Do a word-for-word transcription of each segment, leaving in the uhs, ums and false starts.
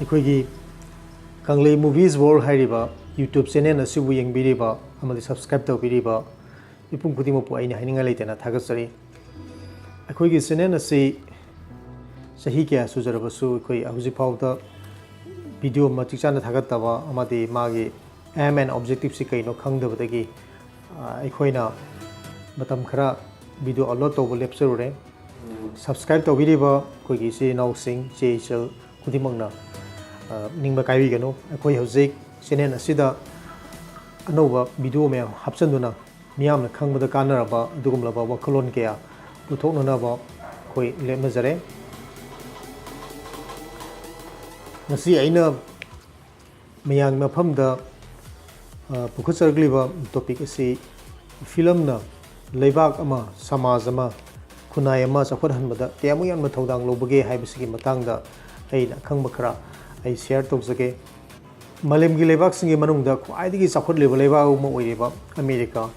ꯑꯩꯈꯣꯏꯒꯤ ꯀꯪꯂꯩ Movies World ꯍꯥꯏꯔꯤꯕ YouTube channel ꯑꯁꯤꯕꯨ ꯌꯦꯡꯕꯤꯔꯤꯕ ꯑꯃꯗꯤ subscribe ꯇꯧꯕꯤꯔꯤꯕ ꯃꯤꯄꯨꯝ ꯈꯨꯗꯤꯡꯃꯛꯄꯨ ꯑꯩꯅ ꯍꯥꯏꯅꯤꯡꯉꯥꯏ ꯂꯩꯇꯅ ꯊꯥꯒꯠꯆꯔꯤ꯫ ꯑꯩꯈꯣꯏꯒꯤ channel ꯑꯁꯤ ꯆꯍꯤ ꯀꯌꯥ ꯁꯨꯖꯔꯕꯁꯨ ꯑꯩꯈꯣꯏ ꯍꯧꯖꯤꯛ ꯐꯥꯎꯕꯗ video ꯃꯇꯤꯛ ꯆꯥꯅ ꯊꯥꯒꯠꯇꯕ ꯑꯃꯗꯤ ꯃꯥꯒꯤ aim and objectiveꯁꯤ ꯀꯩꯅꯣ ꯈꯪꯗꯕꯗꯒꯤ, ꯑ, ꯑꯩꯈꯣꯏꯅ ꯃꯇꯝ ꯈꯔ video upload ꯇꯧꯕ ꯂꯦꯞꯆꯔꯨꯔꯦ꯫ Subscribe ꯇꯧꯕꯤꯔꯤꯕ ꯑꯩꯈꯣꯏꯒꯤ ꯏꯆꯤꯜ ꯏꯅꯥꯎꯁꯤꯡ, ꯏꯆꯦ ꯏꯆꯜ ꯈꯨꯗꯤꯡꯃꯛꯅ, ꯑ, ꯅꯤꯡꯕ ꯀꯥꯏꯕꯤꯒꯅꯨ꯫ ꯑꯩꯈꯣꯏ ꯍꯧꯖꯤꯛ channel ꯑꯁꯤꯗ ꯑꯅꯧꯕ video ꯃꯌꯥꯝ ꯍꯥꯞꯆꯤꯟꯗꯨꯅ ꯃꯤꯌꯥꯝꯅ ꯈꯪꯕꯗ ꯀꯥꯟꯅꯔꯕ ꯑꯗꯨꯒꯨꯝꯂꯕ ꯋꯥꯈꯜꯂꯣꯟ ꯀꯌꯥ ꯄꯨꯊꯣꯛꯅꯅꯕ ꯑꯩꯈꯣꯏ ꯂꯦꯞꯅꯖꯔꯦ꯫ ꯉꯁꯤ ꯑꯩꯅ ꯃꯌꯥꯝꯒꯤ ꯃꯐꯝꯗ, ꯑ, ꯄꯨꯈꯠꯆꯔꯛꯂꯤꯕ topic ꯑꯁꯤ ꯐꯤꯂꯝꯅ ꯂꯩꯕꯥꯛ ꯑꯃ, ꯁꯃꯥꯖ ꯑꯃ, ꯈꯨꯟꯅꯥꯏ ꯑꯃ ꯆꯥꯎꯈꯠꯍꯟꯕꯗ ꯀꯌꯥꯃꯨꯛ ꯌꯥꯝꯅ ꯊꯧꯗꯥꯡ ꯂꯧꯕꯒꯦ ꯍꯥꯏꯕꯁꯤꯒꯤ ꯃꯇꯥꯡꯗ ꯑꯩꯅ ꯑꯈꯪꯕ ꯈꯔ ꯑꯩ share ꯇꯧꯖꯒꯦ꯫ ꯃꯥꯂꯦꯝꯒꯤ ꯂꯩꯕꯥꯛꯁꯤꯡꯒꯤ ꯃꯅꯨꯡꯗ ꯈ꯭ꯋꯥꯏꯗꯒꯤ ꯆꯥꯎꯈꯠꯂꯤꯕ ꯂꯩꯕꯥꯛ ꯑꯃ ꯑꯣꯏꯔꯤꯕ ꯑꯃꯦꯔꯤꯀꯥ,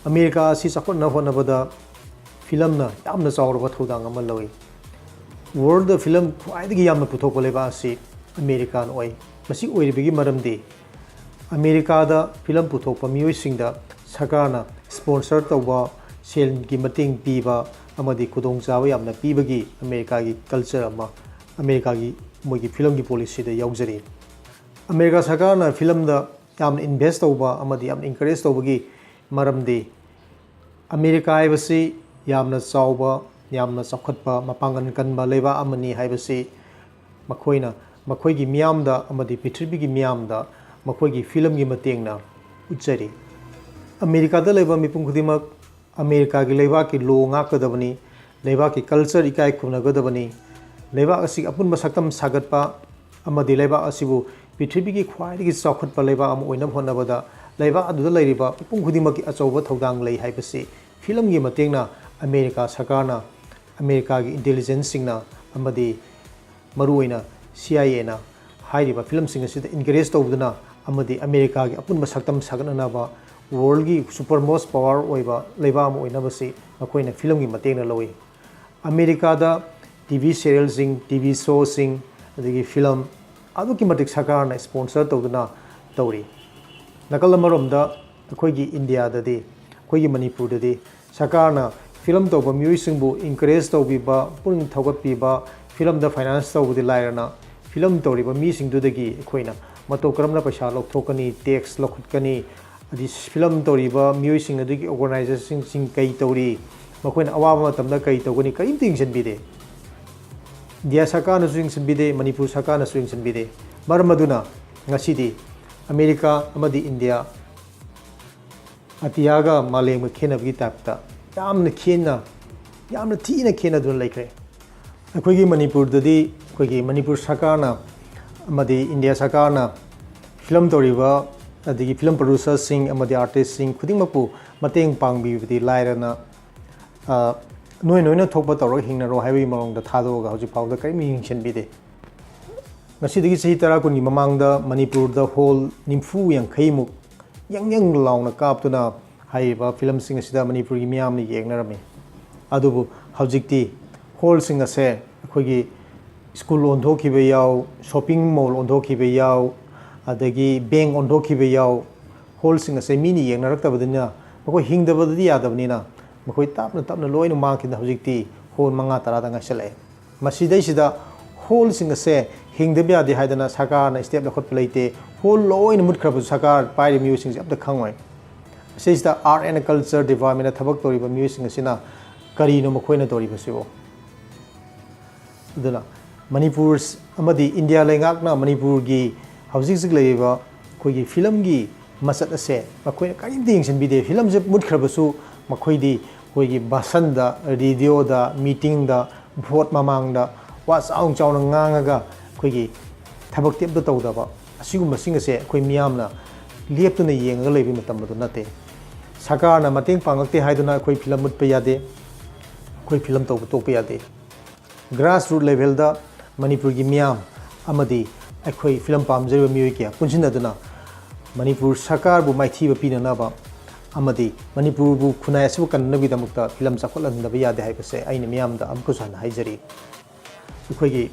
ꯑꯃꯦꯔꯤꯀꯥ ꯑꯁꯤ ꯆꯥꯎꯈꯠꯅꯕ ꯍꯣꯠꯅꯕꯗ ꯐꯤꯂꯝꯅ ꯌꯥꯝꯅ ꯆꯥꯎꯔꯕ ꯊꯧꯗꯥꯡ ꯑꯃ ꯂꯧꯏ꯫ Worldꯗ ꯐꯤꯂꯝ ꯈ꯭ꯋꯥꯏꯗꯒꯤ ꯌꯥꯝꯅ ꯄꯨꯊꯣꯛꯄ ꯂꯩꯕꯥꯛ ꯑꯁꯤ ꯑꯃꯦꯔꯤꯀꯥꯅ ꯑꯣꯏ꯫ ꯃꯁꯤ ꯑꯣꯏꯔꯤꯕꯒꯤ ꯃꯔꯝꯗꯤ ꯑꯃꯦꯔꯤꯀꯥꯗ ꯐꯤꯂꯝ ꯄꯨꯊꯣꯛꯄ ꯃꯤꯑꯣꯏꯁꯤꯡꯗ ꯁꯔꯀꯥꯔꯅ sponsor ꯇꯧꯕ, ꯁꯦꯜꯒꯤ ꯃꯇꯦꯡ ꯄꯤꯕ ꯑꯃꯗꯤ ꯈꯨꯗꯣꯡꯆꯥꯕ ꯌꯥꯝꯅ ꯄꯤꯕꯒꯤ ꯑꯃꯦꯔꯤꯀꯥꯒꯤ culture ꯑꯃ, ꯑꯃꯦꯔꯤꯀꯥꯒꯤ ꯃꯣꯏꯒꯤ ꯐꯤꯂꯝꯒꯤ policyꯗ ꯌꯥꯎꯖꯔꯤ꯫ ꯑꯃꯦꯔꯤꯀꯥ ꯁꯔꯀꯥꯔꯅ ꯐꯤꯂꯝꯗ ꯌꯥꯝꯅ invest ꯇꯧꯕ ꯑꯃꯗꯤ ꯌꯥꯝꯅ encourage ꯇꯧꯕꯒꯤ ꯃꯔꯝꯗꯤ ꯑꯃꯦꯔꯤꯀꯥ ꯍꯥꯏꯕꯁꯤ ꯌꯥꯝꯅ ꯆꯥꯎꯕ, ꯌꯥꯝꯅ ꯆꯥꯎꯈꯠꯄ, ꯃꯄꯥꯡꯒꯜ ꯀꯟꯕ ꯂꯩꯕꯥꯛ ꯑꯃꯅꯤ ꯍꯥꯏꯕꯁꯤ ꯃꯈꯣꯏꯅ ꯃꯈꯣꯏꯒꯤ ꯃꯤꯌꯥꯝꯗ ꯑꯃꯗꯤ ꯄ꯭ꯔꯤꯊꯤꯕꯤꯒꯤ ꯃꯤꯌꯥꯝꯗ ꯃꯈꯣꯏꯒꯤ ꯐꯤꯂꯝꯒꯤ ꯃꯇꯦꯡꯅ ꯎꯠꯆꯔꯤ꯫ ꯑꯃꯦꯔꯤꯀꯥꯗ ꯂꯩꯕ ꯃꯤꯄꯨꯝ ꯈꯨꯗꯤꯡꯃꯛ ꯑꯃꯦꯔꯤꯀꯥꯒꯤ ꯂꯩꯕꯥꯛꯀꯤ law ꯉꯥꯛꯀꯗꯕꯅꯤ, ꯂꯩꯕꯥꯛꯀꯤ culture ꯏꯀꯥꯏ ꯈꯨꯝꯅꯒꯗꯕꯅꯤ, ꯂꯩꯕꯥꯛ ꯑꯁꯤꯒꯤ ꯑꯄꯨꯟꯕ ꯁꯛꯇꯝ ꯁꯥꯒꯠꯄ ꯑꯃꯗꯤ ꯂꯩꯕꯥꯛ ꯑꯁꯤꯕꯨ ꯄ꯭ꯔꯤꯊꯤꯕꯤꯒꯤ ꯈ꯭ꯋꯥꯏꯗꯒꯤ ꯆꯥꯎꯈꯠꯄ ꯂꯩꯕꯥꯛ ꯑꯃ ꯑꯣꯏꯅꯕ ꯍꯣꯠꯅꯕꯗ ꯂꯩꯕꯥꯛ ꯑꯗꯨꯗ ꯂꯩꯔꯤꯕ ꯃꯤꯄꯨꯝ ꯈꯨꯗꯤꯡꯃꯛꯀꯤ ꯑꯆꯧꯕ ꯊꯧꯗꯥꯡ ꯂꯩ ꯍꯥꯏꯕꯁꯤ ꯐꯤꯂꯝꯒꯤ ꯃꯇꯦꯡꯅ ꯑꯃꯦꯔꯤꯀꯥ ꯁꯔꯀꯥꯔꯅ, ꯑꯃꯦꯔꯤꯀꯥꯒꯤ intelligenceꯁꯤꯡꯅ ꯑꯃꯗꯤ ꯃꯔꯨꯑꯣꯏꯅ C I Aꯅ ꯍꯥꯏꯔꯤꯕ ꯐꯤꯂꯝꯁꯤꯡ ꯑꯁꯤꯗ encourage ꯇꯧꯗꯨꯅ ꯑꯃꯗꯤ ꯑꯃꯦꯔꯤꯀꯥꯒꯤ ꯑꯄꯨꯟꯕ ꯁꯛꯇꯝ ꯁꯥꯒꯠꯅꯅꯕ, worldꯀꯤ super most power ꯑꯣꯏꯕ ꯂꯩꯕꯥꯛ ꯑꯃ ꯑꯣꯏꯅꯕꯁꯤ ꯃꯈꯣꯏꯅ ꯐꯤꯂꯝꯒꯤ ꯃꯇꯦꯡꯅ ꯂꯧꯏ꯫ ꯑꯃꯦꯔꯤꯀꯥꯗ T V serialꯁꯤꯡ, T V showꯁꯤꯡ, ꯑꯗꯒꯤ ꯐꯤꯂꯝ ꯑꯗꯨꯛꯀꯤ ꯃꯇꯤꯛ ꯁꯔꯀꯥꯔꯅ ꯏꯁꯄꯣꯟꯁꯔ ꯇꯧꯗꯨꯅ ꯇꯧꯔꯤ꯫ ꯅꯥꯀꯜ ꯑꯃꯔꯣꯝꯗ ꯑꯩꯈꯣꯏꯒꯤ ꯏꯟꯗꯤꯌꯥꯗꯗꯤ, ꯑꯩꯈꯣꯏꯒꯤ ꯃꯅꯤꯄꯨꯔꯗꯗꯤ ꯁꯔꯀꯥꯔꯅ ꯐꯤꯂꯝ ꯇꯧꯕ ꯃꯤꯑꯣꯏꯁꯤꯡꯕꯨ ꯏꯟꯀꯔꯦꯖ ꯇꯧꯕꯤꯕ, ꯄꯨꯛꯅꯤꯡ ꯊꯧꯒꯠꯄꯤꯕ, ꯐꯤꯂꯝꯗ ꯐꯥꯏꯅꯥꯟꯁ ꯇꯧꯕꯗꯤ ꯂꯥꯏꯔꯅ, ꯐꯤꯂꯝ ꯇꯧꯔꯤꯕ ꯃꯤꯁꯤꯡꯗꯨꯗꯒꯤ ꯑꯩꯈꯣꯏꯅ ꯃꯇꯧ ꯀꯔꯝꯅ ꯄꯩꯁꯥ ꯂꯧꯊꯣꯛꯀꯅꯤ, ꯇꯦꯛꯁ ꯂꯧꯈꯠꯀꯅꯤ, ꯑꯗꯩ ꯐꯤꯂꯝ ꯇꯧꯔꯤꯕ ꯃꯤꯑꯣꯏꯁꯤꯡ ꯑꯗꯨꯒꯤ ꯑꯣꯔꯒꯅꯥꯏꯖꯦꯁꯟꯁꯤꯡ ꯀꯩ ꯇꯧꯔꯤ, ꯃꯈꯣꯏꯅ ꯑꯋꯥꯕ ꯃꯇꯝꯗ ꯀꯩ ꯇꯧꯒꯅꯤ, ꯀꯔꯤꯝꯇ ꯌꯦꯡꯁꯤꯟꯕꯤꯗꯦ꯫ ꯏꯟꯗꯤꯌꯥ ꯁꯔꯀꯥꯔꯅꯁꯨ ꯌꯦꯡꯁꯤꯟꯕꯤꯗꯦ, ꯃꯅꯤꯄꯨꯔ ꯁꯔꯀꯥꯔꯅꯁꯨ ꯌꯦꯡꯁꯤꯟꯕꯤꯗꯦ꯫ ꯃꯔꯝ ꯑꯗꯨꯅ ꯉꯁꯤꯗꯤ ꯑꯃꯦꯔꯤꯀꯥ ꯑꯃꯗꯤ ꯏꯟꯗꯤꯌꯥ ꯑꯇꯤꯌꯥꯒ ꯃꯥꯂꯦꯝꯒ ꯈꯦꯠꯅꯕꯒꯤ ꯇꯥꯏꯞꯇ ꯌꯥꯝꯅ ꯈꯦꯠꯅ, ꯌꯥꯝꯅ ꯊꯤꯅ ꯈꯦꯠꯅꯗꯨꯅ ꯂꯩꯈ꯭ꯔꯦ꯫ ꯑꯩꯈꯣꯏꯒꯤ ꯃꯅꯤꯄꯨꯔꯗꯗꯤ ꯑꯩꯈꯣꯏꯒꯤ ꯃꯅꯤꯄꯨꯔ ꯁꯔꯀꯥꯔꯅ ꯑꯃꯗꯤ ꯏꯟꯗꯤꯌꯥ ꯁꯔꯀꯥꯔꯅ ꯐꯤꯂꯝ ꯇꯧꯔꯤꯕ, ꯑꯗꯒꯤ ꯐꯤꯂꯝ ꯄ꯭ꯔꯣꯗ꯭ꯌꯨꯁꯔꯁꯤꯡ ꯑꯃꯗꯤ ꯑꯥꯔꯇꯤꯁꯁꯤꯡ ꯈꯨꯗꯤꯡꯃꯛꯄꯨ ꯃꯇꯦꯡ ꯄꯥꯡꯕꯤꯕꯗꯤ ꯂꯥꯏꯔꯅ, ꯑ, ꯅꯣꯏ ꯅꯣꯏꯅ ꯊꯣꯛꯄ ꯇꯧꯔꯒ ꯍꯤꯡꯅꯔꯣ ꯍꯥꯏꯕꯒꯤ ꯃꯑꯣꯡꯗ ꯊꯥꯗꯣꯛꯑꯒ ꯍꯧꯖꯤꯛ ꯐꯥꯎꯕꯗ ꯀꯔꯤꯝ ꯌꯦꯡꯁꯤꯟꯕꯤꯗꯦ꯫ ꯉꯁꯤꯗꯒꯤ ꯆꯍꯤ ꯇꯔꯥ ꯀꯨꯟꯒꯤ ꯃꯃꯥꯡꯗ ꯃꯅꯤꯄꯨꯔꯗ ꯍꯣꯜ ꯅꯤꯐꯨ ꯌꯥꯡꯈꯩꯃꯨꯛ ꯌꯪ ꯌꯪ ꯂꯥꯎꯅ ꯀꯥꯞꯇꯨꯅ ꯍꯥꯏꯔꯤꯕ ꯐꯤꯂꯝꯁꯤꯡ ꯑꯁꯤꯗ ꯃꯅꯤꯄꯨꯔꯒꯤ ꯃꯤꯌꯥꯝꯅ ꯌꯦꯡꯅꯔꯝꯃꯤ꯫ ꯑꯗꯨꯕꯨ ꯍꯧꯖꯤꯛꯇꯤ ꯍꯣꯜꯁꯤꯡ ꯑꯁꯦ ꯑꯩꯈꯣꯏꯒꯤ ꯁ꯭ꯀꯨꯜ ꯑꯣꯟꯊꯣꯛꯈꯤꯕ ꯌꯥꯎ, ꯁꯣꯞꯄꯤꯡ ꯃꯣꯜ ꯑꯣꯟꯊꯣꯛꯈꯤꯕ ꯌꯥꯎ, ꯑꯗꯒꯤ ꯕꯦꯡ ꯑꯣꯟꯊꯣꯛꯈꯤꯕ ꯌꯥꯎ, ꯍꯣꯜꯁꯤꯡ ꯑꯁꯦ ꯃꯤꯅ ꯌꯦꯡꯅꯔꯛꯇꯕꯅꯤꯅ, ꯃꯈꯣꯏ ꯍꯤꯡꯗꯕꯗꯤ ꯌꯥꯗꯕꯅꯤꯅ, ꯃꯈꯣꯏ ꯇꯞꯅ ꯇꯞꯅ ꯂꯣꯏꯅ ꯃꯥꯡꯈꯤꯗꯅ ꯍꯧꯖꯤꯛꯇꯤ ꯍꯣꯜ ꯃꯉꯥ ꯇꯔꯥꯗ ꯉꯥꯏꯁꯜꯂꯛꯑꯦ꯫ ꯃꯁꯤꯗꯩꯁꯤꯗ ꯍꯣꯜꯁꯤꯡ ꯑꯁꯦ ꯍꯤꯡꯗꯕ ꯌꯥꯗꯦ ꯍꯥꯏꯗꯅ ꯁꯔꯀꯥꯔꯅ ꯁ꯭ꯇꯦꯞ ꯂꯧꯈꯠꯄ ꯂꯩꯇꯦ꯫ ꯍꯣꯜ ꯂꯣꯏꯅ ꯃꯨꯠꯈ꯭ꯔꯕꯁꯨ ꯁꯔꯀꯥꯔ ꯄꯥꯏꯔꯤꯕ ꯃꯤꯑꯣꯏꯁꯤꯡꯁꯦ ꯑꯝꯇ ꯈꯪꯉꯣꯏ꯫ ꯁꯤꯁꯤꯗ ꯑꯥꯔꯠ ꯑꯦꯟ ꯀꯜꯆꯔ ꯗꯤꯄꯥꯔꯠꯃꯦꯟꯗ ꯊꯕꯛ ꯇꯧꯔꯤꯕ ꯃꯤꯑꯣꯏꯁꯤꯡ ꯑꯁꯤꯅ ꯀꯔꯤꯅꯣ ꯃꯈꯣꯏꯅ ꯇꯧꯔꯤꯕꯁꯤꯕꯨ? ꯑꯗꯨꯅ ꯃꯅꯤꯄꯨꯔ ꯑꯃꯗꯤ ꯏꯟꯗꯤꯌꯥ ꯂꯩꯉꯥꯛꯅ ꯃꯅꯤꯄꯨꯔꯒꯤ ꯍꯧꯖꯤꯛ ꯍꯧꯖꯤꯛ ꯂꯩꯔꯤꯕ ꯑꯩꯈꯣꯏꯒꯤ ꯐꯤꯂꯝꯒꯤ ꯃꯆꯠ ꯑꯁꯦ ꯃꯈꯣꯏꯅ ꯀꯔꯤꯝꯇ ꯌꯦꯡꯁꯤꯟꯕꯤꯗꯦ꯫ ꯐꯤꯂꯝꯁꯦ ꯃꯨꯠꯈ꯭ꯔꯕꯁꯨ ꯃꯈꯣꯏꯗꯤ ꯑꯩꯈꯣꯏꯒꯤ ꯚꯥꯁꯟꯗ, ꯔꯦꯗꯤꯑꯣꯗ, ꯃꯤꯇꯤꯡꯗ, ꯚꯣꯠ ꯃꯃꯥꯡꯗ ꯋꯥ ꯆꯥꯎꯅ ꯆꯥꯎꯅ ꯉꯥꯡꯉꯒ ꯑꯩꯈꯣꯏꯒꯤ ꯊꯕꯛꯇꯤ ꯑꯝꯇ ꯇꯧꯗꯕ, ꯑꯁꯤꯒꯨꯝꯕꯁꯤꯡ ꯑꯁꯦ ꯑꯩꯈꯣꯏ ꯃꯤꯌꯥꯝꯅ ꯂꯦꯞꯇꯨꯅ ꯌꯦꯡꯉꯒ ꯂꯩꯕꯒꯤ ꯃꯇꯝ ꯑꯗꯨ ꯅꯠꯇꯦ꯫ ꯁꯔꯀꯥꯔꯅ ꯃꯇꯦꯡ ꯄꯥꯡꯂꯛꯇꯦ ꯍꯥꯏꯗꯨꯅ ꯑꯩꯈꯣꯏ ꯐꯤꯂꯝ ꯃꯨꯠꯄ ꯌꯥꯗꯦ, ꯑꯩꯈꯣꯏ ꯐꯤꯂꯝ ꯇꯧꯕ ꯇꯣꯛꯄ ꯌꯥꯗꯦ꯫ ꯒ꯭ꯔꯥꯁ ꯔꯨꯠ ꯂꯦꯚꯦꯜꯗ ꯃꯅꯤꯄꯨꯔꯒꯤ ꯃꯤꯌꯥꯝ ꯑꯃꯗꯤ ꯑꯩꯈꯣꯏ ꯐꯤꯂꯝ ꯄꯥꯝꯖꯔꯤꯕ ꯃꯤꯑꯣꯏ ꯀꯌꯥ ꯄꯨꯟꯁꯤꯟꯅꯗꯨꯅ ꯃꯅꯤꯄꯨꯔ ꯁꯔꯀꯥꯔꯕꯨ ꯃꯥꯏꯊꯤꯕ ꯄꯤꯅꯅꯕ ꯑꯃꯗꯤ ꯃꯅꯤꯄꯨꯔꯕꯨ ꯈꯨꯟꯅꯥꯏ ꯑꯁꯤꯕꯨ ꯀꯟꯅꯅꯕꯒꯤꯗꯃꯛꯇ ꯐꯤꯂꯝ ꯆꯥꯎꯈꯠꯍꯟꯗꯕ ꯌꯥꯗꯦ ꯍꯥꯏꯕꯁꯦ ꯑꯩꯅ ꯃꯤꯌꯥꯝꯗ ꯑꯃꯨꯛꯀꯁꯨ ꯍꯟꯅ ꯍꯥꯏꯖꯔꯤ꯫ ꯑꯩꯈꯣꯏꯒꯤ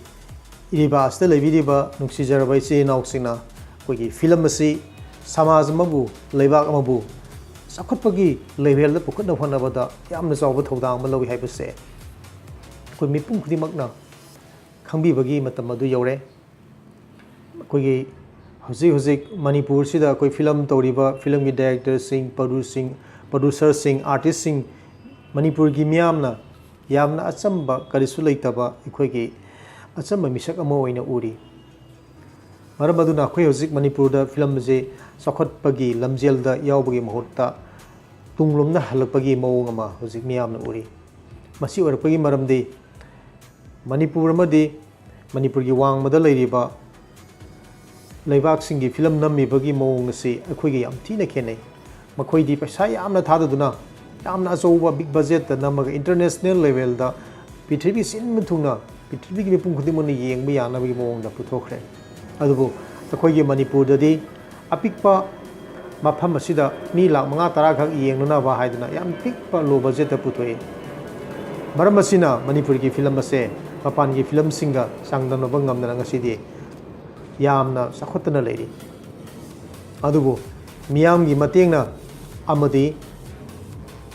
ꯏꯔꯤꯕ ꯑꯁꯤꯗ ꯂꯩꯕꯤꯔꯤꯕ ꯅꯨꯡꯁꯤꯖꯔꯕ ꯏꯆꯤꯜ ꯏꯅꯥꯎꯁꯤꯡꯅ ꯑꯩꯈꯣꯏꯒꯤ ꯐꯤꯂꯝ ꯑꯁꯤ ꯁꯃꯥꯖ ꯑꯃꯕꯨ, ꯂꯩꯕꯥꯛ ꯑꯃꯕꯨ ꯆꯥꯎꯈꯠꯄꯒꯤ ꯂꯩꯕꯦꯜꯗ ꯄꯨꯈꯠꯅꯕ ꯍꯣꯠꯅꯕꯗ ꯌꯥꯝꯅ ꯆꯥꯎꯕ ꯊꯧꯗꯥꯡ ꯑꯃ ꯂꯧꯏ ꯍꯥꯏꯕꯁꯦ ꯑꯩꯈꯣꯏ ꯃꯤꯄꯨꯝ ꯈꯨꯗꯤꯡꯃꯛꯅ ꯈꯪꯕꯤꯕꯒꯤ ꯃꯇꯝ ꯑꯗꯨ ꯌꯧꯔꯦ꯫ ꯑꯩꯈꯣꯏꯒꯤ ꯍꯧꯖꯤꯛ ꯍꯧꯖꯤꯛ ꯃꯅꯤꯄꯨꯔꯁꯤꯗ ꯑꯩꯈꯣꯏ ꯐꯤꯂꯝ ꯇꯧꯔꯤꯕ ꯐꯤꯂꯝꯒꯤ ꯗꯥꯏꯔꯦꯛꯇꯔꯁꯤꯡ, ꯄ꯭ꯔꯣꯗ꯭ꯌꯨꯁꯤꯡ, ꯄ꯭ꯔꯣꯗ꯭ꯌꯨꯁꯔꯁꯤꯡ, ꯑꯥꯔꯇꯤꯁꯁꯤꯡ, ꯃꯅꯤꯄꯨꯔꯒꯤ ꯃꯤꯌꯥꯝꯅ ꯌꯥꯝꯅ ꯑꯆꯝꯕ, ꯀꯔꯤꯁꯨ ꯂꯩꯇꯕ ꯑꯩꯈꯣꯏꯒꯤ ꯑꯆꯝꯕ ꯃꯤꯁꯛ ꯑꯃ ꯑꯣꯏꯅ ꯎꯔꯤ꯫ ꯃꯔꯝ ꯑꯗꯨꯅ ꯑꯩꯈꯣꯏ ꯍꯧꯖꯤꯛ ꯃꯅꯤꯄꯨꯔꯗ ꯐꯤꯂꯝ ꯑꯁꯤ ꯆꯥꯎꯈꯠꯄꯒꯤ ꯂꯝꯖꯦꯜꯗ ꯌꯥꯎꯕꯒꯤ ꯃꯍꯨꯠꯇ ꯇꯨꯡꯂꯣꯝꯗ ꯍꯜꯂꯛꯄꯒꯤ ꯃꯑꯣꯡ ꯑꯃ ꯍꯧꯖꯤꯛ ꯃꯤꯌꯥꯝꯅ ꯎꯔꯤ꯫ ꯃꯁꯤ ꯑꯣꯏꯔꯛꯄꯒꯤ ꯃꯔꯝꯗꯤ ꯃꯅꯤꯄꯨꯔ ꯑꯃꯗꯤ ꯃꯅꯤꯄꯨꯔꯒꯤ ꯋꯥꯡꯃꯗ ꯂꯩꯔꯤꯕ ꯂꯩꯕꯥꯛꯁꯤꯡꯒꯤ ꯐꯤꯂꯝ ꯅꯝꯃꯤꯕꯒꯤ ꯃꯑꯣꯡ ꯑꯁꯤ ꯑꯩꯈꯣꯏꯒ ꯌꯥꯝ ꯊꯤꯅ ꯈꯦꯠꯅꯩ꯫ ꯃꯈꯣꯏꯗꯤ ꯄꯩꯁꯥ ꯌꯥꯝꯅ ꯊꯥꯗꯗꯨꯅ ꯌꯥꯝꯅ ꯑꯆꯧꯕ big budgetꯇ ꯅꯝꯃꯒ international levelꯗ ꯄ꯭ꯔꯤꯊꯤꯕꯤ ꯁꯤꯟꯕ ꯊꯨꯡꯅ ꯄ꯭ꯔꯤꯊꯤꯕꯤꯒꯤ ꯃꯤꯄꯨꯝ ꯈꯨꯗꯤꯡꯃꯛꯅ ꯌꯦꯡꯕ ꯌꯥꯅꯕꯒꯤ ꯃꯑꯣꯡꯗ ꯄꯨꯊꯣꯛꯈ꯭ꯔꯦ꯫ ꯑꯗꯨꯕꯨ ꯑꯩꯈꯣꯏꯒꯤ ꯃꯅꯤꯄꯨꯔꯗꯗꯤ ꯑꯄꯤꯛꯄ ꯃꯐꯝ ꯑꯁꯤꯗ ꯃꯤ ꯂꯥꯈ ꯃꯉꯥ ꯇꯔꯥ ꯈꯛ ꯌꯦꯡꯅꯅꯕ ꯍꯥꯏꯗꯅ ꯌꯥꯝ ꯄꯤꯛꯄ low budgetꯇ ꯄꯨꯊꯣꯛꯏ꯫ ꯃꯔꯝ ꯑꯁꯤꯅ ꯃꯅꯤꯄꯨꯔꯒꯤ ꯐꯤꯂꯝ ꯑꯁꯦ ꯃꯄꯥꯟꯒꯤ ꯐꯤꯂꯝꯁꯤꯡꯒ ꯆꯥꯡꯗꯝꯅꯕ ꯉꯝꯗꯅ ꯉꯁꯤꯗꯤ ꯌꯥꯝꯅ ꯆꯥꯎꯈꯠꯇꯅ ꯂꯩꯔꯤ꯫ ꯑꯗꯨꯕꯨ ꯃꯤꯌꯥꯝꯒꯤ ꯃꯇꯦꯡꯅ ꯑꯃꯗꯤ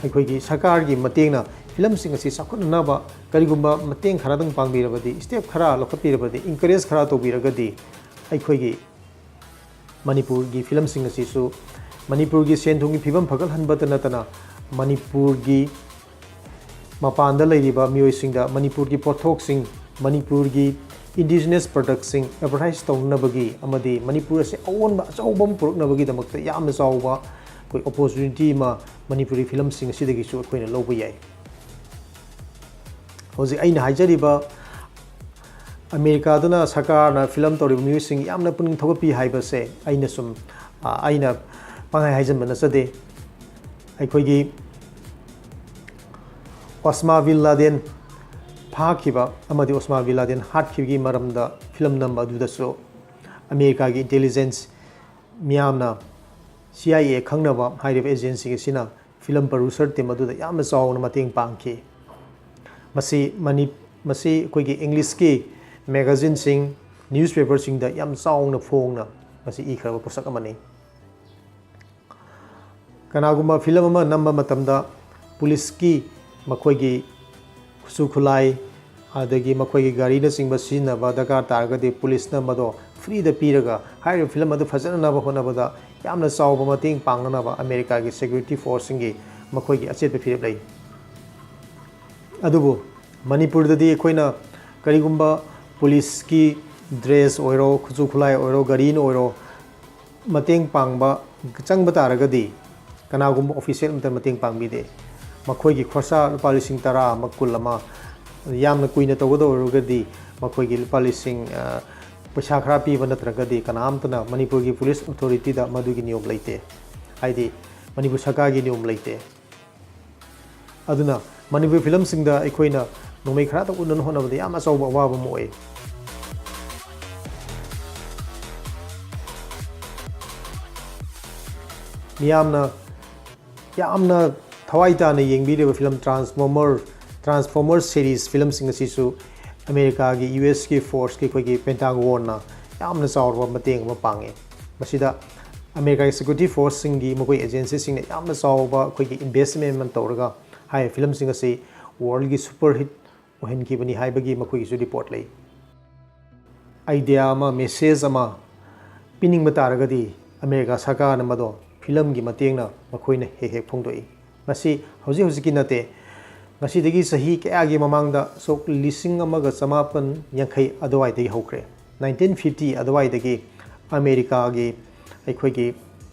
ꯑꯩꯈꯣꯏꯒꯤ ꯁꯔꯀꯥꯔꯒꯤ ꯃꯇꯦꯡꯅ ꯐꯤꯂꯝꯁꯤꯡ ꯑꯁꯤ ꯆꯥꯎꯈꯠꯅꯅꯕ ꯀꯔꯤꯒꯨꯝꯕ ꯃꯇꯦꯡ ꯈꯔꯗꯪ ꯄꯥꯡꯕꯤꯔꯕꯗꯤ, step ꯈꯔ ꯂꯧꯈꯠꯄꯤꯔꯕꯗꯤ, encourage ꯈꯔ ꯇꯧꯕꯤꯔꯒꯗꯤ ꯑꯩꯈꯣꯏꯒꯤ ꯃꯅꯤꯄꯨꯔꯒꯤ ꯐꯤꯂꯝꯁꯤꯡ ꯑꯁꯤꯁꯨ ꯃꯅꯤꯄꯨꯔꯒꯤ ꯁꯦꯟ ꯊꯨꯝꯒꯤ ꯐꯤꯕꯝ ꯐꯒꯠꯍꯟꯕꯇ ꯅꯠꯇꯅ ꯃꯅꯤꯄꯨꯔꯒꯤ ꯃꯄꯥꯟꯗ ꯂꯩꯔꯤꯕ ꯃꯤꯑꯣꯏꯁꯤꯡꯗ ꯃꯅꯤꯄꯨꯔꯒꯤ ꯄꯣꯠꯊꯣꯛꯁꯤꯡ, ꯃꯅꯤꯄꯨꯔꯒꯤ indigenous productꯁꯤꯡ advertise ꯇꯧꯅꯕꯒꯤ ꯑꯃꯗꯤ ꯃꯅꯤꯄꯨꯔ ꯑꯁꯤ ꯑꯑꯣꯟꯕ ꯑꯆꯧꯕ ꯑꯃ ꯄꯨꯔꯛꯅꯕꯒꯤꯗꯃꯛꯇ ꯌꯥꯝꯅ ꯆꯥꯎꯕ ꯑꯩꯈꯣꯏ opportunity ꯑꯃ ꯃꯅꯤꯄꯨꯔꯤ ꯐꯤꯂꯝꯁꯤꯡ ꯑꯁꯤꯗꯒꯤꯁꯨ ꯑꯩꯈꯣꯏꯅ ꯂꯧꯕ ꯌꯥꯏ꯫ ꯍꯧꯖꯤꯛ ꯑꯩꯅ ꯍꯥꯏꯖꯔꯤꯕ ꯑꯃꯦꯔꯤꯀꯥꯗꯅ ꯁꯔꯀꯥꯔꯅ ꯐꯤꯂꯝ ꯇꯧꯔꯤꯕ ꯃꯤꯑꯣꯏꯁꯤꯡ ꯌꯥꯝꯅ ꯄꯨꯛꯅꯤꯡ ꯊꯧꯒꯠꯄꯤ ꯍꯥꯏꯕꯁꯦ ꯑꯩꯅ ꯁꯨꯝ, ꯑ, ꯑꯩꯅ ꯄꯪꯍꯥꯏ ꯍꯥꯏꯖꯟꯕ ꯅꯠꯆꯗꯦ꯫ ꯑꯩꯈꯣꯏꯒꯤ ꯑꯣꯁꯃꯥ ꯕꯤꯟ ꯂꯥꯗꯦꯟ ꯐꯥꯈꯤꯕ ꯑꯃꯗꯤ ꯑꯣꯁꯃꯥ ꯕꯤꯟ ꯂꯥꯗꯦꯟ ꯍꯥꯠꯈꯤꯕꯒꯤ ꯃꯔꯝꯗ ꯐꯤꯂꯝ ꯅꯝꯕ ꯑꯗꯨꯗꯁꯨ ꯑꯃꯦꯔꯤꯀꯥꯒꯤ intelligence ꯃꯤꯌꯥꯝꯅ C I A ꯈꯪꯅꯕ ꯍꯥꯏꯔꯤꯕ agency ꯑꯁꯤꯅ ꯐꯤꯂꯝ producer team ꯑꯗꯨꯗ ꯌꯥꯝꯅ ꯆꯥꯎꯅ ꯃꯇꯦꯡ ꯄꯥꯡꯈꯤ꯫ ꯃꯁꯤ ꯃꯅꯤ-, ꯃꯁꯤ ꯑꯩꯈꯣꯏꯒꯤ Englishꯀꯤ ꯃꯦꯒꯥꯖꯤꯟꯁꯤꯡ, ꯅ꯭ꯌꯨꯁꯄꯦꯄꯔꯁꯤꯡꯗ ꯌꯥꯝ ꯆꯥꯎꯅ ꯐꯣꯡꯅ ꯃꯁꯤ ꯏꯈ꯭ꯔꯕ ꯄꯣꯠꯁꯛ ꯑꯃꯅꯤ꯫ ꯀꯅꯥꯒꯨꯝꯕ ꯐꯤꯂꯝ ꯑꯃ ꯅꯝꯕ ꯃꯇꯝꯗ ꯄꯨꯂꯤꯁꯀꯤ ꯃꯈꯣꯏꯒꯤ ꯈꯨꯠꯁꯨ ꯈꯨꯠꯂꯥꯏ, ꯑꯗꯒꯤ ꯃꯈꯣꯏꯒꯤ ꯒꯥꯔꯤꯅꯆꯤꯡꯕ ꯁꯤꯖꯤꯟꯅꯕ ꯗꯔꯀꯥꯔ ꯇꯥꯔꯒꯗꯤ ꯄꯨꯂꯤꯁꯅ ꯃꯗꯣ ꯐ꯭ꯔꯤꯗ ꯄꯤꯔꯒ ꯍꯥꯏꯔꯤꯕ ꯐꯤꯂꯝ ꯑꯗꯨ ꯐꯖꯅꯅꯕ ꯍꯣꯠꯅꯕꯗ ꯌꯥꯝꯅ ꯆꯥꯎꯕ ꯃꯇꯦꯡ ꯄꯥꯡꯅꯅꯕ ꯑꯃꯦꯔꯤꯀꯥꯒꯤ ꯁꯦꯀ꯭ꯌꯨꯔꯤꯇꯤ ꯐꯣꯔꯁꯁꯤꯡꯒꯤ ꯃꯈꯣꯏꯒꯤ ꯑꯆꯦꯠꯄ ꯐꯤꯔꯦꯞ ꯂꯩ꯫ ꯑꯗꯨꯕꯨ ꯃꯅꯤꯄꯨꯔꯗꯗꯤ ꯑꯩꯈꯣꯏꯅ ꯀꯔꯤꯒꯨꯝꯕ ꯄꯨꯂꯤꯁꯀꯤ ꯗ꯭ꯔꯦꯁ ꯑꯣꯏꯔꯣ, ꯈꯨꯠꯁꯨ ꯈꯨꯠꯂꯥꯏ ꯑꯣꯏꯔꯣ, ꯒꯥꯔꯤꯅ ꯑꯣꯏꯔꯣ, ꯃꯇꯦꯡ ꯄꯥꯡꯕ ꯆꯪꯕ ꯇꯥꯔꯒꯗꯤ ꯀꯅꯥꯒꯨꯝꯕ ꯑꯣꯐꯤꯁꯦꯜ ꯑꯃꯇ ꯃꯇꯦꯡ ꯄꯥꯡꯕꯤꯗꯦ꯫ ꯃꯈꯣꯏꯒꯤ ꯈꯣꯔꯁꯥ ꯂꯨꯄꯥ ꯂꯤꯁꯤꯡ ꯇꯔꯥ ꯑꯃ, ꯀꯨꯟ ꯑꯃ, ꯌꯥꯝꯅ ꯀꯨꯏꯅ ꯇꯧꯒꯗꯧꯔꯒꯗꯤ ꯃꯈꯣꯏꯒꯤ ꯂꯨꯄꯥ ꯂꯤꯁꯤꯡ, ꯑ, ꯄꯩꯁꯥ ꯈꯔ ꯄꯤꯕ ꯅꯠꯇ꯭ꯔꯒꯗꯤ ꯀꯅꯥꯝꯇꯅ ꯃꯅꯤꯄꯨꯔꯒꯤ ꯄꯨꯂꯤꯁ ꯑꯣꯊꯣꯔꯤꯇꯤꯗ ꯃꯗꯨꯒꯤ ꯅꯤꯌꯣꯝ ꯂꯩꯇꯦ꯫ ꯍꯥꯏꯗꯤ ꯃꯅꯤꯄꯨꯔ ꯁꯔꯀꯥꯔꯒꯤ ꯅꯤꯌꯣꯝ ꯂꯩꯇꯦ꯫ ꯑꯗꯨꯅ ꯃꯅꯤꯄꯨꯔꯤ ꯐꯤꯂꯝꯁꯤꯡꯗ ꯑꯩꯈꯣꯏꯅ ꯅꯣꯡꯃꯩ ꯈꯔꯇ ꯎꯠꯅꯅꯕ ꯍꯣꯠꯅꯕꯗ ꯌꯥꯝ ꯑꯆꯧꯕ ꯑꯋꯥꯕ ꯑꯃ ꯑꯣꯏ꯫ ꯃꯤꯌꯥꯝꯅ ꯌꯥꯝꯅ ꯊꯋꯥꯏ ꯇꯥꯅ ꯌꯦꯡꯕꯤꯔꯤꯕ ꯐꯤꯂꯝ ꯇ꯭ꯔꯥꯟꯁꯐꯣꯔꯃꯔ, ꯇ꯭ꯔꯥꯟꯁꯐꯣꯔꯃꯔ ꯁꯦꯔꯤꯁ ꯐꯤꯂꯝꯁꯤꯡ ꯑꯁꯤꯁꯨ ꯑꯃꯦꯔꯤꯀꯥꯒꯤ, ꯌꯨ ꯑꯦꯁꯀꯤ ꯐꯣꯔꯁꯀꯤ ꯑꯩꯈꯣꯏꯒꯤ ꯄꯦꯟꯇꯥꯒꯣꯟꯅ ꯌꯥꯝꯅ ꯆꯥꯎꯔꯕ ꯃꯇꯦꯡ ꯑꯃ ꯄꯥꯡꯉꯤ꯫ ꯃꯁꯤꯗ ꯑꯃꯦꯔꯤꯀꯥꯒꯤ ꯁꯦꯀ꯭ꯌꯨꯔꯤꯇꯤ ꯐꯣꯔꯁꯁꯤꯡꯒꯤ ꯃꯈꯣꯏ ꯑꯦꯖꯦꯟꯁꯤꯁꯤꯡꯅ ꯌꯥꯝꯅ ꯆꯥꯎꯕ ꯑꯩꯈꯣꯏꯒꯤ ꯏꯟꯚꯦꯁ꯭ꯠꯃꯦꯟꯠ ꯑꯃ ꯇꯧꯔꯒ ꯍꯥꯏꯔꯤꯕ ꯐꯤꯂꯝꯁꯤꯡ ꯑꯁꯤ ꯋꯥꯔꯜꯒꯤ ꯁꯨꯄꯔ ꯍꯤꯠ ꯑꯣꯏꯍꯟꯈꯤꯕꯅꯤ ꯍꯥꯏꯕꯒꯤ ꯃꯈꯣꯏꯒꯤꯁꯨ ꯔꯤꯄꯣꯔꯠ ꯂꯩ꯫ ꯑꯥꯏꯗꯤꯌꯥ ꯑꯃ, ꯃꯦꯁꯦꯖ ꯑꯃ ꯄꯤꯅꯤꯡꯕ ꯇꯥꯔꯒꯗꯤ ꯑꯃꯦꯔꯤꯀꯥ ꯁꯔꯀꯥꯔꯅ ꯃꯗꯣ ꯐꯤꯂꯝꯒꯤ ꯃꯇꯦꯡꯅ ꯃꯈꯣꯏꯅ ꯍꯦꯛ ꯍꯦꯛ ꯐꯣꯡꯗꯣꯛꯏ꯫ ꯃꯁꯤ ꯍꯧꯖꯤꯛ ꯍꯧꯖꯤꯛꯀꯤ ꯅꯠꯇꯦ, ꯉꯁꯤꯗꯒꯤ ꯆꯍꯤ ꯀꯌꯥꯒꯤ ꯃꯃꯥꯡꯗ, ꯁꯣꯛ ꯂꯤꯁꯤꯡ ꯑꯃꯒ ꯆꯃꯥꯄꯟ ꯌꯥꯡꯈꯩ ꯑꯗꯨꯋꯥꯏꯗꯒꯤ ꯍꯧꯈ꯭ꯔꯦ꯫ ꯅꯥꯏꯟꯇꯤꯟ ꯐꯤꯐꯇꯤ ꯑꯗꯨꯋꯥꯏꯗꯒꯤ ꯑꯃꯦꯔꯤꯀꯥꯒꯤ ꯑꯩꯈꯣꯏꯒꯤ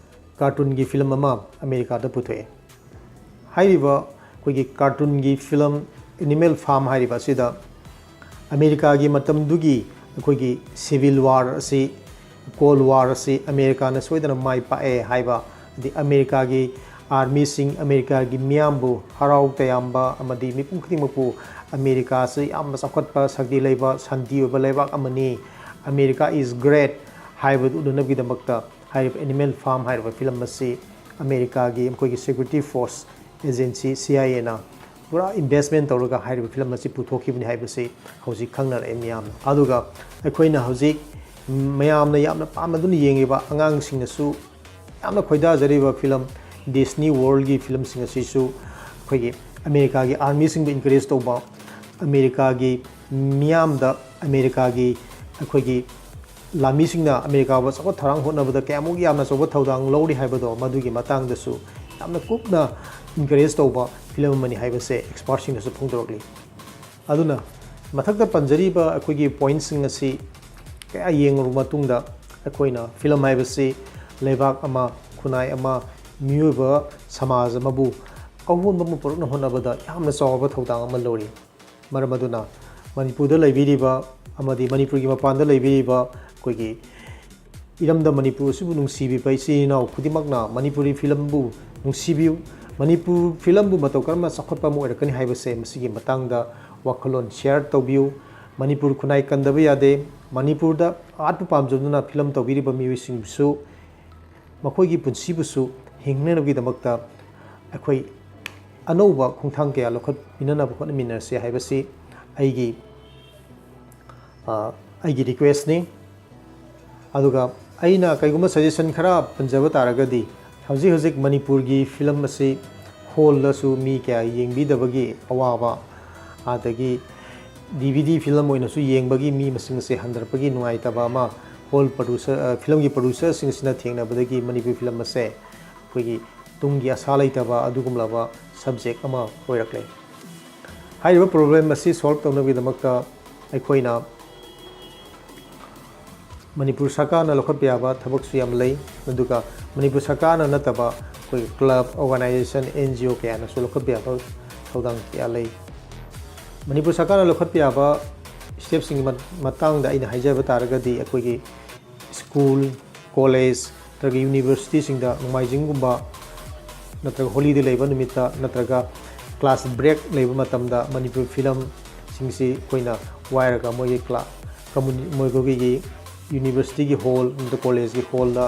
ꯀꯥꯔꯇꯨꯟꯒꯤ ꯐꯤꯂꯝ ꯑꯃ ꯑꯃꯦꯔꯤꯀꯥꯗ ꯄꯨꯊꯣꯛꯑꯦ꯫ ꯍꯥꯏꯔꯤꯕ ꯑꯩꯈꯣꯏꯒꯤ ꯀꯥꯔꯇꯨꯟꯒꯤ ꯐꯤꯂꯝ ꯑꯦꯅꯤꯃꯦꯜ ꯐꯥꯔꯝ ꯍꯥꯏꯔꯤꯕ ꯑꯁꯤꯗ ꯑꯃꯦꯔꯤꯀꯥꯒꯤ ꯃꯇꯝꯗꯨꯒꯤ ꯑꯩꯈꯣꯏꯒꯤ ꯁꯤꯚꯤꯜ ꯋꯥꯔ ꯑꯁꯤ, ꯀꯣꯜ ꯋꯥꯔ ꯑꯁꯤ ꯑꯃꯦꯔꯤꯀꯥꯅ ꯁꯣꯏꯗꯅ ꯃꯥꯏ ꯄꯥꯛꯑꯦ ꯍꯥꯏꯕ, ꯑꯗꯩ ꯑꯃꯦꯔꯤꯀꯥꯒꯤ ꯑꯥꯔꯃꯤꯁꯤꯡ, ꯑꯃꯦꯔꯤꯀꯥꯒꯤ ꯃꯤꯌꯥꯝꯕꯨ ꯍꯔꯥꯎ ꯇꯌꯥꯝꯕ ꯑꯃꯗꯤ ꯃꯤꯄꯨꯝ ꯈꯨꯗꯤꯡꯃꯛꯄꯨ ꯑꯃꯦꯔꯤꯀꯥ ꯑꯁꯤ ꯌꯥꯝꯅ ꯆꯥꯎꯈꯠꯄ, ꯁꯛꯇꯤ ꯂꯩꯕ, ꯁꯥꯟꯇꯤ ꯑꯣꯏꯕ ꯂꯩꯕꯥꯛ ꯑꯃꯅꯤ, "America is great" ꯍꯥꯏꯕꯗꯨ ꯎꯠꯅꯅꯕꯒꯤꯗꯃꯛꯇ ꯍꯥꯏꯔꯤꯕ ꯑꯦꯅꯤꯃꯦꯜ ꯐꯥꯔꯝ ꯍꯥꯏꯔꯤꯕ ꯐꯤꯂꯝ ꯑꯁꯤ ꯑꯃꯦꯔꯤꯀꯥꯒꯤ ꯃꯈꯣꯏꯒꯤ security force agency, C I ꯑꯦꯅ ꯄꯨꯔꯥ ꯏꯟꯚꯦꯁꯃꯦꯟ ꯇꯧꯔꯒ ꯍꯥꯏꯔꯤꯕ ꯐꯤꯂꯝ ꯑꯁꯤ ꯄꯨꯊꯣꯛꯈꯤꯕꯅꯤ ꯍꯥꯏꯕꯁꯤ ꯍꯧꯖꯤꯛ ꯈꯪꯅꯔꯛꯑꯦ ꯃꯤꯌꯥꯝꯅ꯫ ꯑꯗꯨꯒ ꯑꯩꯈꯣꯏꯅ ꯍꯧꯖꯤꯛ ꯃꯌꯥꯝꯅ ꯌꯥꯝꯅ ꯄꯥꯝꯅꯗꯨꯅ ꯌꯦꯡꯉꯤꯕ ꯑꯉꯥꯡꯁꯤꯡꯅꯁꯨ ꯌꯥꯝꯅ ꯈꯣꯏꯗꯥꯖꯔꯤꯕ ꯐꯤꯂꯝ ꯗꯤꯁꯅꯤ ꯋꯥꯔꯜꯒꯤ ꯐꯤꯂꯝꯁꯤꯡ ꯑꯁꯤꯁꯨ ꯑꯩꯈꯣꯏꯒꯤ ꯑꯃꯦꯔꯤꯀꯥꯒꯤ ꯑꯥꯔꯃꯤꯁꯤꯡꯕꯨ ꯏꯟꯀꯔꯦꯖ ꯇꯧꯕ, ꯑꯃꯦꯔꯤꯀꯥꯒꯤ ꯃꯤꯌꯥꯝꯗ ꯑꯃꯦꯔꯤꯀꯥꯒꯤ ꯑꯩꯈꯣꯏꯒꯤ ꯂꯥꯟꯃꯤꯁꯤꯡꯅ ꯑꯃꯦꯔꯤꯀꯥꯕꯨ ꯆꯥꯎꯈꯠ ꯊꯧꯔꯥꯡ ꯍꯣꯠꯅꯕꯗ ꯀꯌꯥꯃꯨꯛ ꯌꯥꯝꯅ ꯑꯆꯧꯕ ꯊꯧꯗꯥꯡ ꯂꯧꯔꯤ ꯍꯥꯏꯕꯗꯣ, ꯃꯗꯨꯒꯤ ꯃꯇꯥꯡꯗꯁꯨ ꯌꯥꯝꯅ ꯀꯨꯞꯅ ꯏꯟꯀꯔꯦꯖ ꯇꯧꯕ ꯐꯤꯂꯝ ꯑꯃꯅꯤ ꯍꯥꯏꯕꯁꯦ ꯑꯦꯛꯁꯄꯥꯔꯠꯁꯤꯡꯅꯁꯨ ꯐꯣꯡꯗꯣꯔꯛꯂꯤ꯫ ꯑꯗꯨꯅ ꯃꯊꯛꯇ ꯄꯟꯖꯔꯤꯕ ꯑꯩꯈꯣꯏꯒꯤ ꯄꯣꯏꯟꯠꯁꯤꯡ ꯑꯁꯤ ꯀꯌꯥ ꯌꯦꯡꯂꯨꯔꯕ ꯃꯇꯨꯡꯗ, ꯑꯩꯈꯣꯏꯅ ꯐꯤꯂꯝ ꯍꯥꯏꯕꯁꯤ ꯂꯩꯕꯥꯛ ꯑꯃ, ꯈꯨꯟꯅꯥꯏ ꯑꯃ, ꯃꯤꯑꯣꯏꯕ ꯁꯃꯥꯖ ꯑꯃꯕꯨ ꯑꯍꯣꯡꯕ ꯑꯃ ꯄꯨꯔꯛꯅ ꯍꯣꯠꯅꯕꯗ ꯌꯥꯝꯅ ꯆꯥꯎꯔꯕ ꯊꯧꯗꯥꯡ ꯑꯃ ꯂꯧꯔꯤ꯫ ꯃꯔꯝ ꯑꯗꯨꯅ ꯃꯅꯤꯄꯨꯔꯗ ꯂꯩꯕꯤꯔꯤꯕ ꯑꯃꯗꯤ ꯃꯅꯤꯄꯨꯔꯒꯤ ꯃꯄꯥꯟꯗ ꯂꯩꯕꯤꯔꯤꯕ ꯑꯩꯈꯣꯏꯒꯤ ꯏꯔꯝꯗꯝ ꯃꯅꯤꯄꯨꯔ ꯑꯁꯤꯕꯨ ꯅꯨꯡꯁꯤꯕꯤꯕ ꯏꯆꯤꯜ ꯏꯅꯥꯎ ꯈꯨꯗꯤꯡꯃꯛꯅ ꯃꯅꯤꯄꯨꯔꯤ ꯐꯤꯂꯝꯕꯨ ꯅꯨꯡꯁꯤꯕꯤꯌꯨ꯫ ꯃꯅꯤꯄꯨꯔ ꯐꯤꯂꯝꯕꯨ ꯃꯇꯧ ꯀꯔꯝꯅ ꯆꯥꯎꯈꯠꯄ ꯑꯃ ꯑꯣꯏꯔꯛꯀꯅꯤ ꯍꯥꯏꯕꯁꯦ, ꯃꯁꯤꯒꯤ ꯃꯇꯥꯡꯗ ꯋꯥꯈꯜꯂꯣꯟ ꯁꯤꯌꯔ ꯇꯧꯕꯤꯌꯨ꯫ ꯃꯅꯤꯄꯨꯔ ꯈꯨꯟꯅꯥꯏ ꯀꯟꯗꯕ ꯌꯥꯗꯦ꯫ ꯃꯅꯤꯄꯨꯔꯗ ꯑꯥꯔꯠꯄꯨ ꯄꯥꯝꯖꯗꯨꯅ ꯐꯤꯂꯝ ꯇꯧꯕꯤꯔꯤꯕ ꯃꯤꯑꯣꯏꯁꯤꯡꯕꯨꯁꯨ ꯃꯈꯣꯏꯒꯤ ꯄꯨꯟꯁꯤꯕꯨꯁꯨ ꯍꯤꯡꯅꯅꯕꯒꯤꯗꯃꯛꯇ ꯑꯩꯈꯣꯏ ꯑꯅꯧꯕ ꯈꯣꯡꯊꯥꯡ ꯀꯌꯥ ꯂꯧꯈꯠꯃꯤꯟꯅꯅꯕ ꯍꯣꯠꯅꯃꯤꯟꯅꯔꯁꯤ ꯍꯥꯏꯕꯁꯤ ꯑꯩꯒꯤ, ꯑ, ꯑꯩꯒꯤ ꯔꯤꯀ꯭ꯋꯦꯁꯅꯤ꯫ ꯑꯗꯨꯒ ꯑꯩꯅ ꯀꯩꯒꯨꯝꯕ ꯁꯖꯦꯁꯟ ꯈꯔ ꯄꯟꯖꯕ ꯇꯥꯔꯒꯗꯤ, ꯍꯧꯖꯤꯛ ꯍꯧꯖꯤꯛ ꯃꯅꯤꯄꯨꯔꯒꯤ ꯐꯤꯂꯝ ꯑꯁꯤ ꯍꯣꯜꯗꯁꯨ ꯃꯤ ꯀꯌꯥ ꯌꯦꯡꯕꯤꯗꯕꯒꯤ ꯑꯋꯥꯕ, ꯑꯗꯒꯤ ꯗꯤ ꯚꯤ ꯗꯤ ꯐꯤꯂꯝ ꯑꯣꯏꯅꯁꯨ ꯌꯦꯡꯕꯒꯤ ꯃꯤ ꯃꯁꯤꯡ ꯑꯁꯤ ꯍꯟꯊꯔꯛꯄꯒꯤ ꯅꯨꯡꯉꯥꯏꯇꯕ ꯑꯃ, ꯍꯣꯜ ꯄ꯭ꯔꯗ꯭ꯌꯨꯁꯔ, ꯑ, ꯐꯤꯂꯝꯒꯤ ꯄ꯭ꯔꯗ꯭ꯌꯨꯁꯔꯁꯤꯡꯁꯤꯅ ꯊꯦꯡꯅꯕꯗꯒꯤ ꯃꯅꯤꯄꯨꯔꯤ ꯐꯤꯂꯝ ꯑꯁꯦ ꯑꯩꯈꯣꯏꯒꯤ ꯇꯨꯡꯒꯤ ꯑꯁꯥ ꯂꯩꯇꯕ ꯑꯗꯨꯒꯨꯝꯂꯕ ꯁꯕꯖꯦꯛ ꯑꯃ ꯑꯣꯏꯔꯛꯂꯦ꯫ ꯍꯥꯏꯔꯤꯕ ꯄ꯭ꯔꯣꯕ꯭ꯂꯦꯝ ꯑꯁꯤ ꯁꯣꯜꯕ ꯇꯧꯅꯕꯒꯤꯗꯃꯛꯇ ꯑꯩꯈꯣꯏꯅ ꯃꯅꯤꯄꯨꯔ ꯁꯔꯀꯥꯔꯅ ꯂꯧꯈꯠꯄ ꯌꯥꯕ ꯊꯕꯛꯁꯨ ꯌꯥꯝ ꯂꯩ, ꯑꯗꯨꯒ ꯃꯅꯤꯄꯨꯔ ꯁꯔꯀꯥꯔꯅ ꯅꯠꯇꯕ ꯑꯩꯈꯣꯏ club, organisation, and G O ꯀꯌꯥꯅꯁꯨ ꯂꯧꯈꯠꯄ ꯌꯥꯕ ꯊꯧꯗꯥꯡ ꯀꯌꯥ ꯂꯩ꯫ ꯃꯅꯤꯄꯨꯔ ꯁꯔꯀꯥꯔꯅ ꯂꯧꯈꯠꯄ ꯌꯥꯕ ꯁ꯭ꯇꯦꯞꯁꯤꯡꯒꯤ ꯃꯠ-, ꯃꯇꯥꯡꯗ ꯑꯩꯅ ꯍꯥꯏꯖꯕ ꯇꯥꯔꯒꯗꯤ, ꯑꯩꯈꯣꯏꯒꯤ ꯁ꯭ꯀꯨꯜ, ꯀꯣꯂꯦꯖ ꯅꯠꯇ꯭ꯔꯒ ꯌꯨꯅꯤꯚꯔꯁꯤꯇꯤꯁꯤꯡꯗ ꯅꯣꯡꯃꯥꯏꯖꯤꯡꯒꯨꯝꯕ ꯅꯠꯇ꯭ꯔꯒ ꯍꯣꯂꯤꯗꯦ ꯂꯩꯕ ꯅꯨꯃꯤꯠꯇ ꯅꯠꯇ꯭ꯔꯒ ꯀ꯭ꯂꯥꯁ ꯕ꯭ꯔꯦꯛ ꯂꯩꯕ ꯃꯇꯝꯗ ꯃꯅꯤꯄꯨꯔ ꯐꯤꯂꯝꯁꯤꯡꯁꯤ ꯑꯩꯈꯣꯏꯅ ꯋꯥꯏꯔꯒ ꯃꯣꯏꯒꯤ ꯀ꯭ꯂꯥ-, ꯀꯝꯃꯨꯅꯤ-, ꯃꯣꯏꯒꯤ ꯌꯨꯅꯤꯚꯔꯁꯤꯇꯤꯒꯤ ꯍꯣꯜ ꯅꯠꯇ꯭ꯔꯒ ꯀꯣꯂꯦꯖꯀꯤ ꯍꯣꯜꯗ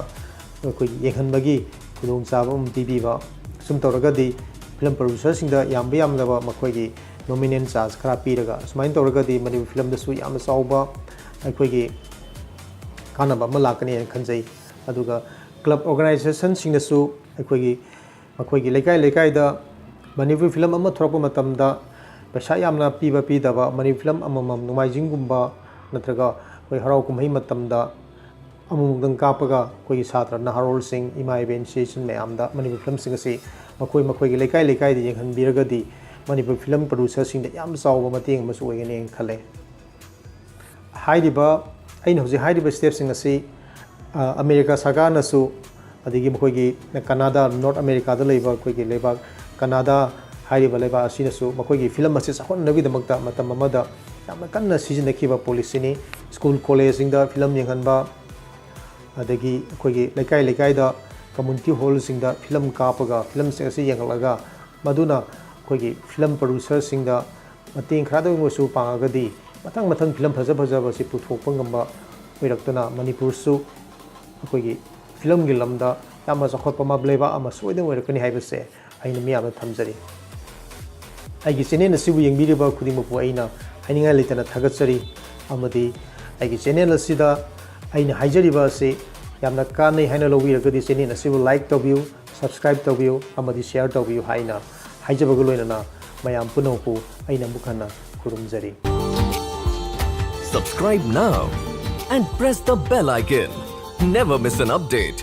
ꯑꯩꯈꯣꯏꯒꯤ ꯌꯦꯡꯍꯟꯕꯒꯤ ꯈꯨꯗꯣꯡꯆꯥꯕ ꯑꯃ ꯄꯤꯕꯤꯕ꯫ ꯁꯨꯝ ꯇꯧꯔꯒꯗꯤ ꯐꯤꯂꯝ ꯄ꯭ꯔꯣꯗ꯭ꯌꯨꯁꯔꯁꯤꯡꯗ ꯌꯥꯝꯕ ꯌꯥꯝꯗꯕ ꯃꯈꯣꯏꯒꯤ ꯅꯣꯃꯤꯅꯦꯜ ꯆꯥꯔꯖ ꯈꯔ ꯄꯤꯔꯒ, ꯑꯁꯨꯃꯥꯏꯅ ꯇꯧꯔꯒꯗꯤ ꯃꯅꯤꯄꯨꯔ ꯐꯤꯂꯝꯗꯁꯨ ꯌꯥꯝꯅ ꯆꯥꯎꯕ ꯑꯩꯈꯣꯏꯒꯤ ꯀꯥꯟꯅꯕ ꯑꯃ ꯂꯥꯛꯀꯅꯤ ꯍꯥꯏꯅ ꯈꯟꯖꯩ꯫ ꯑꯗꯨꯒ ꯀ꯭ꯂꯕ ꯑꯣꯔꯒꯅꯥꯏꯖꯦꯁꯟꯁꯤꯡꯅꯁꯨ ꯑꯩꯈꯣꯏꯒꯤ ꯃꯈꯣꯏꯒꯤ ꯂꯩꯀꯥꯏ ꯂꯩꯀꯥꯏꯗ ꯃꯅꯤꯄꯨꯔꯤ ꯐꯤꯂꯝ ꯑꯃ ꯊꯣꯔꯛꯄ ꯃꯇꯝꯗ ꯄꯩꯁꯥ ꯌꯥꯝꯅ ꯄꯤꯕ ꯄꯤꯗꯕ, ꯃꯅꯤꯄꯨꯔꯤ ꯐꯤꯂꯝ ꯑꯃꯃꯝ ꯅꯣꯡꯃꯥꯏꯖꯤꯡꯒꯨꯝꯕ ꯅꯠꯇ꯭ꯔꯒ ꯑꯩꯈꯣꯏ ꯍꯔꯥꯎ ꯀꯨꯝꯍꯩ ꯃꯇꯝꯗ ꯑꯃꯨꯛꯇꯪ ꯀꯥꯞꯄꯒ, ꯑꯩꯈꯣꯏꯒꯤ ꯁꯥꯇ꯭ꯔ ꯅꯍꯥꯔꯣꯜꯁꯤꯡ, ꯏꯃꯥ ꯏꯕꯦꯟ, ꯏꯆꯦ ꯏꯆꯤꯟ ꯃꯌꯥꯝꯗ ꯃꯅꯤꯄꯨꯔꯤ ꯐꯤꯂꯝꯁꯤꯡ ꯑꯁꯤ ꯃꯈꯣꯏ ꯃꯈꯣꯏꯒꯤ ꯂꯩꯀꯥꯏ ꯂꯩꯀꯥꯏꯗ ꯌꯦꯡꯍꯟꯕꯤꯔꯒꯗꯤ ꯃꯅꯤꯄꯨꯔ ꯐꯤꯂꯝ ꯄ꯭ꯔꯣꯗ꯭ꯌꯨꯁꯔꯁꯤꯡꯗ ꯌꯥꯝ ꯆꯥꯎꯕ ꯃꯇꯦꯡ ꯑꯃꯁꯨ ꯑꯣꯏꯒꯅꯤ ꯍꯥꯏꯅ ꯈꯜꯂꯦ꯫ ꯍꯥꯏꯔꯤꯕ, ꯑꯩꯅ ꯍꯧꯖꯤꯛ ꯍꯥꯏꯔꯤꯕ ꯁ꯭ꯇꯦꯞꯁꯤꯡ ꯑꯁꯤ, ꯑ, ꯑꯃꯦꯔꯤꯀꯥ ꯁꯔꯀꯥꯔꯅꯁꯨ, ꯑꯗꯒꯤ ꯃꯈꯣꯏꯒꯤ ꯀꯅꯥꯗꯥ, ꯅꯣꯔꯠ ꯑꯃꯦꯔꯤꯀꯥꯗ ꯂꯩꯕ ꯑꯩꯈꯣꯏꯒꯤ ꯂꯩꯕꯥꯛ ꯀꯅꯥꯗꯥ ꯍꯥꯏꯔꯤꯕ ꯂꯩꯕꯥꯛ ꯑꯁꯤꯅꯁꯨ ꯃꯈꯣꯏꯒꯤ ꯐꯤꯂꯝ ꯑꯁꯤ ꯆꯥꯎꯈꯠꯅꯕꯒꯤꯗꯃꯛꯇ ꯃꯇꯝ ꯑꯃꯗ ꯌꯥꯝꯅ ꯀꯟꯅ ꯁꯤꯖꯤꯟꯅꯈꯤꯕ ꯄꯣꯂꯤꯁꯤꯅꯤ꯫ ꯁ꯭ꯀꯨꯜ ꯀꯣꯂꯦꯖꯁꯤꯡꯗ ꯐꯤꯂꯝ ꯌꯦꯡꯍꯟꯕ, ꯑꯗꯒꯤ ꯑꯩꯈꯣꯏꯒꯤ ꯂꯩꯀꯥꯏ ꯂꯩꯀꯥꯏꯗ ꯀꯝꯃꯨꯅꯤꯇꯤ ꯍꯣꯜꯁꯤꯡꯗ ꯐꯤꯂꯝ ꯀꯥꯞꯄꯒ ꯐꯤꯂꯝꯁꯤꯡ ꯑꯁꯤ ꯌꯦꯡꯍꯜꯂꯒ, ꯃꯗꯨꯅ ꯑꯩꯈꯣꯏꯒꯤ ꯐꯤꯂꯝ ꯄ꯭ꯔꯣꯗ꯭ꯌꯨꯁꯔꯁꯤꯡꯗ ꯃꯇꯦꯡ ꯈꯔꯗꯪ ꯑꯣꯏꯔꯁꯨ ꯄꯥꯡꯉꯒꯗꯤ, ꯃꯊꯪ ꯃꯊꯪ ꯐꯤꯂꯝ ꯐꯖ ꯐꯖꯕ ꯑꯁꯤ ꯄꯨꯊꯣꯛꯄ ꯉꯝꯕ ꯑꯣꯏꯔꯛꯇꯨꯅ ꯃꯅꯤꯄꯨꯔꯁꯨ ꯑꯩꯈꯣꯏꯒꯤ ꯐꯤꯂꯝꯒꯤ ꯂꯝꯗ ꯌꯥꯝꯅ ꯆꯥꯎꯈꯠꯄ ꯑꯃ, ꯂꯩꯕꯥꯛ ꯑꯃ ꯁꯣꯏꯗꯅ ꯑꯣꯏꯔꯛꯀꯅꯤ ꯍꯥꯏꯕꯁꯦ ꯑꯩꯅ ꯃꯤꯌꯥꯝꯗ ꯊꯝꯖꯔꯤ꯫ ꯑꯩꯒꯤ ꯆꯦꯅꯦꯜ ꯑꯁꯤꯕꯨ ꯌꯦꯡꯕꯤꯔꯤꯕ ꯈꯨꯗꯤꯡꯃꯛꯄꯨ ꯑꯩꯅ ꯍꯥꯏꯅꯤꯡꯉꯥꯏ ꯂꯩꯇꯅ ꯊꯥꯒꯠꯆꯔꯤ, ꯑꯃꯗꯤ ꯑꯩꯒꯤ ꯆꯦꯅꯦꯜ ꯑꯁꯤꯗ ꯑꯩꯅ ꯍꯥꯏꯖꯔꯤꯕ ꯑꯁꯤ ꯌꯥꯝꯅ ꯀꯥꯟꯅꯩ ꯍꯥꯏꯅ ꯂꯧꯕꯤꯔꯒꯗꯤ ꯆꯦꯅꯦꯜ ꯑꯁꯤꯕꯨ ꯂꯥꯏꯛ ꯇꯧꯕꯤꯌꯨ, ꯁꯕꯁꯀ꯭ꯔꯥꯏꯕ ꯇꯧꯕꯤꯌꯨ ꯑꯃꯗꯤ ꯁꯤꯌꯥꯔ ꯇꯧꯕꯤꯌꯨ ꯍꯥꯏꯅ ꯍꯥꯏꯖꯕꯒ ꯂꯣꯏꯅꯅ ꯃꯌꯥꯝ ꯄꯨꯝꯅꯃꯛꯄꯨ ꯑꯩꯅ ꯑꯃꯨꯛ ꯍꯟꯅ ꯈꯨꯔꯨꯝꯖꯔꯤ꯫ Subscribe now and press the bell icon. Never miss an update.